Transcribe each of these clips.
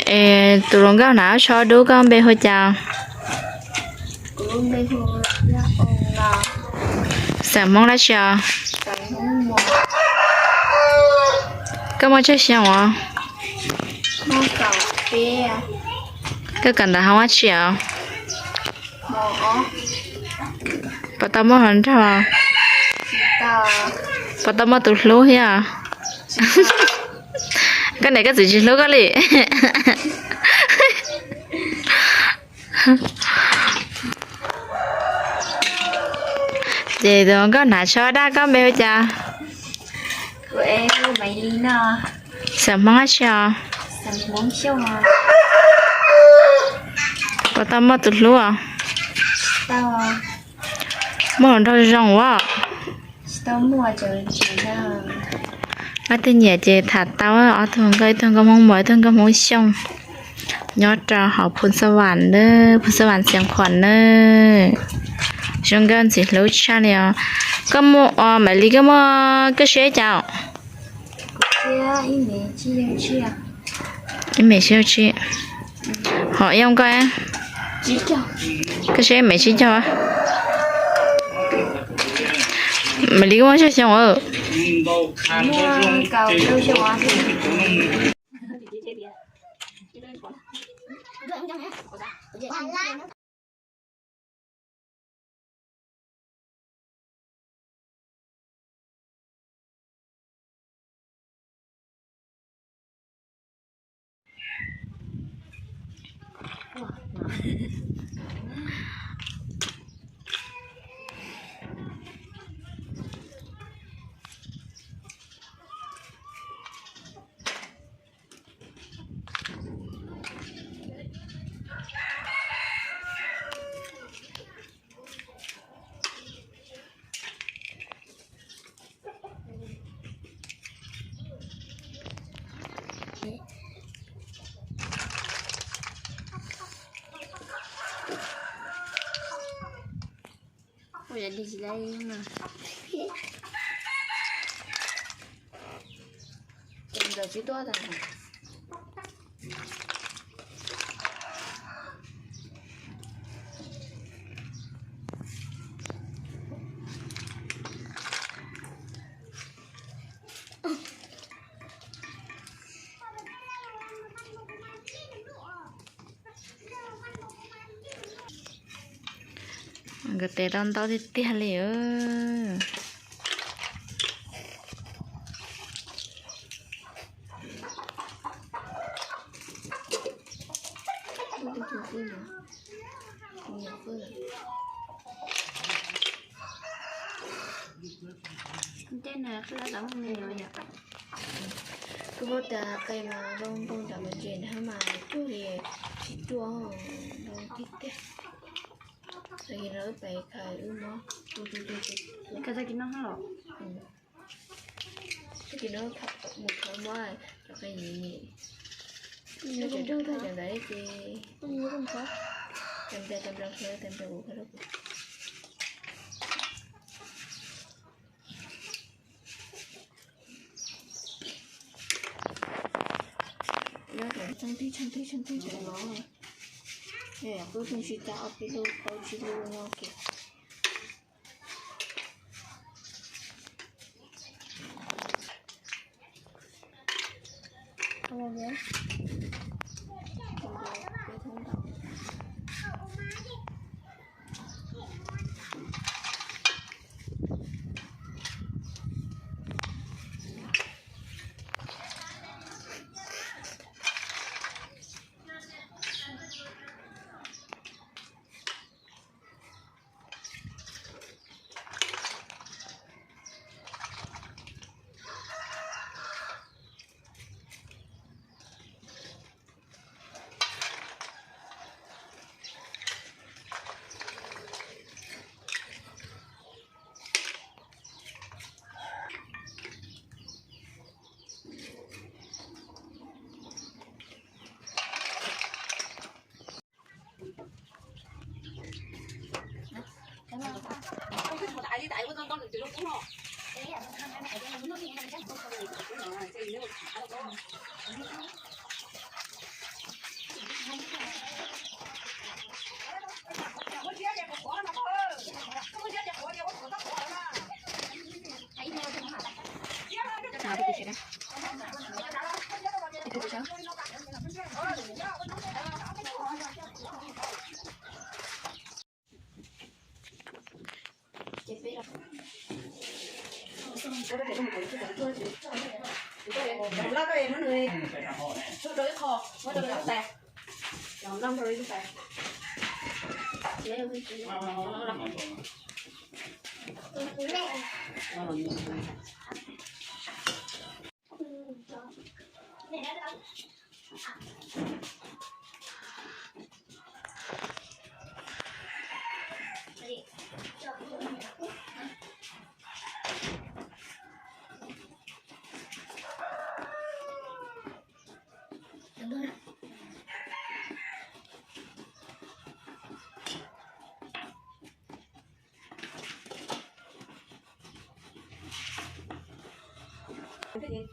Es tus hluas nkauj hnav tsho dub koj npe hu cas? Xeem Hmoob dab tsi os? Koj muaj tsawg xyoo os? Koj kawm ntawv hoob dab tsi os? Puas tau muaj hluas nraug? Puas tau muaj tus hlub thiab? Koj niam koj txiv tsis hlub koj li. Ces tus hluas nkauj hnav tsho daj koj npe hu cas? Xeem Hmoob dab tsi os? Puas tau muaj tus hlub os? Muaj hluas nraug zoo as. Leej twg nyiam ces tham tau, ob tug nkauj, ib tug nkauj Hmoob Muas, ib tug nkauj Hmoob Xyooj. Nyob rau hauv Phu Xab Vam na, Phu Xab Vam Xiav Khuam na. Zoo nkauj ntxim hlub tshaj li os. Koj muaj, Maiv Lis, koj muaj koj siab cas? Ib mev tsib caug tsib. Hos Yoo koj? Koj siab ib mev tsib caug. Maiv Lis koj muaj tsawg xyoo? Nkawd tes tau ntau tiag tiag li. Tej no qhib lab tav muj me no yom. Kuv muab tas qe mas zoo npoo nram mas ntses nrad mas cuag li tsis ruaj, zoo tiag tiag. Tag kis no wb pais khaws wb mob. Khaws tag kis no los? Tag kis no mus khaws mob, cov qe yim yim. Cov raug tag cov ntawd ces tes nplaws tes nplaws khaws tes nplaws kuv khaws rau kuv. Nyob tsam tsheej twg tsheej twg tsheej twg tsam no, kuv tseem tsis tas ob peb lub plaub tsib lub no ces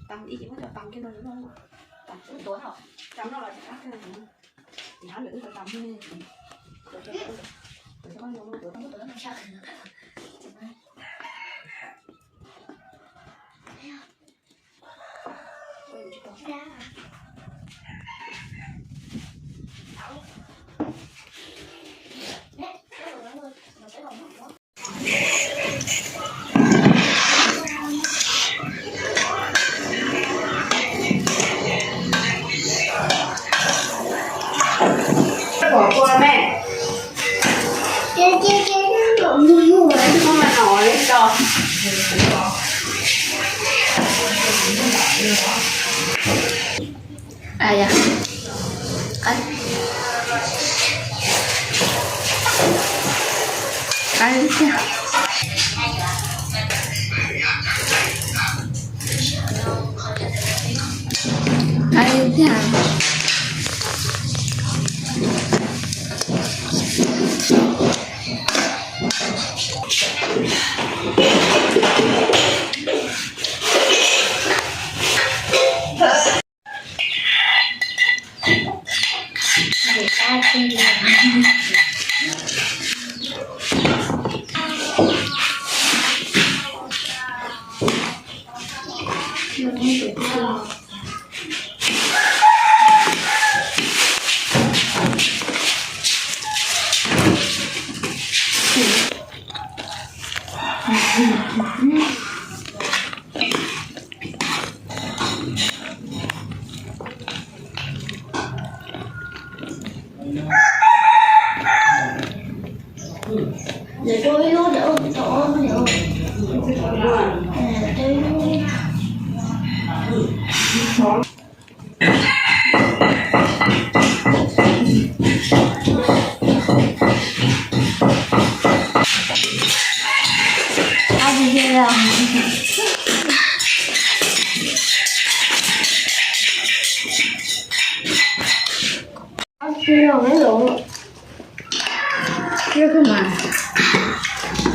Tau ib, muab cov tau kiag no, tau ub tuav no, tau no los tsis qab kawg. Ces hab lwm wb tau tau,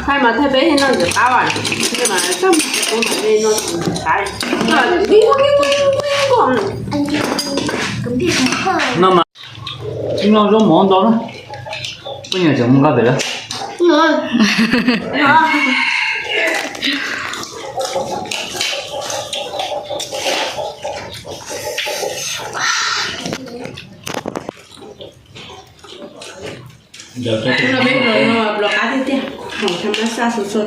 Thaij mas thaij peb thiaj noj ntxim qab as, thaij mas thaij mus kuv mam li noj ntxim qab. No mas noj zaub mov ntau na, poj niam tseem mus nqa pem lawm. Ntawm no peb hluas no los qab tiag tiag, hauv thaj mab xaj xua xua.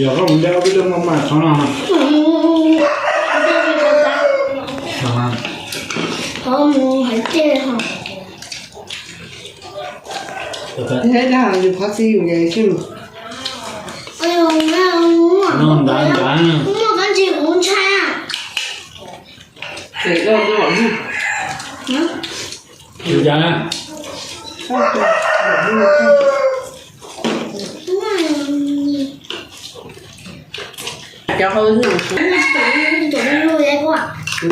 Yog koj mus nrab peb lub maj maj txhob no. Thiab dag yus qhov txij yus ncaim xwb. No ntav ntav. Yus cas na? Cov hau no.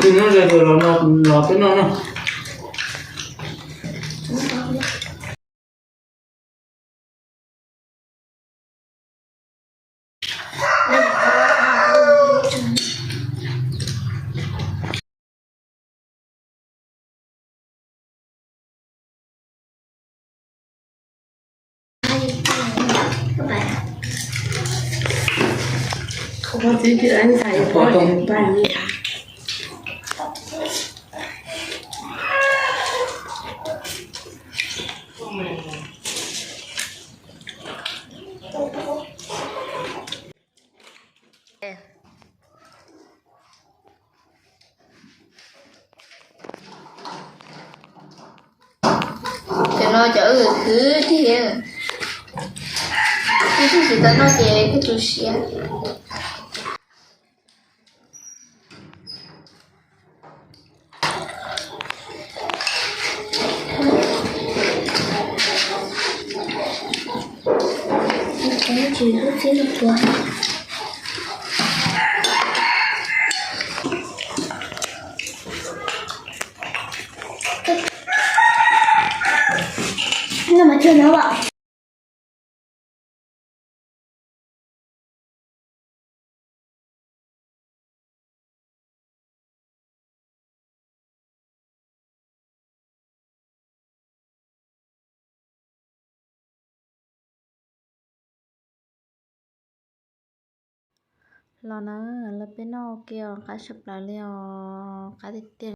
Tus no los peb noj no. Koj txiv, anh thầy có đồng bài. Cov kwv tij, ib tug tsis tau noj ces thiaj tu siab. Los na, lawv peb noj ua ke os, qab tshaj plaws li os, qab tiag tiag.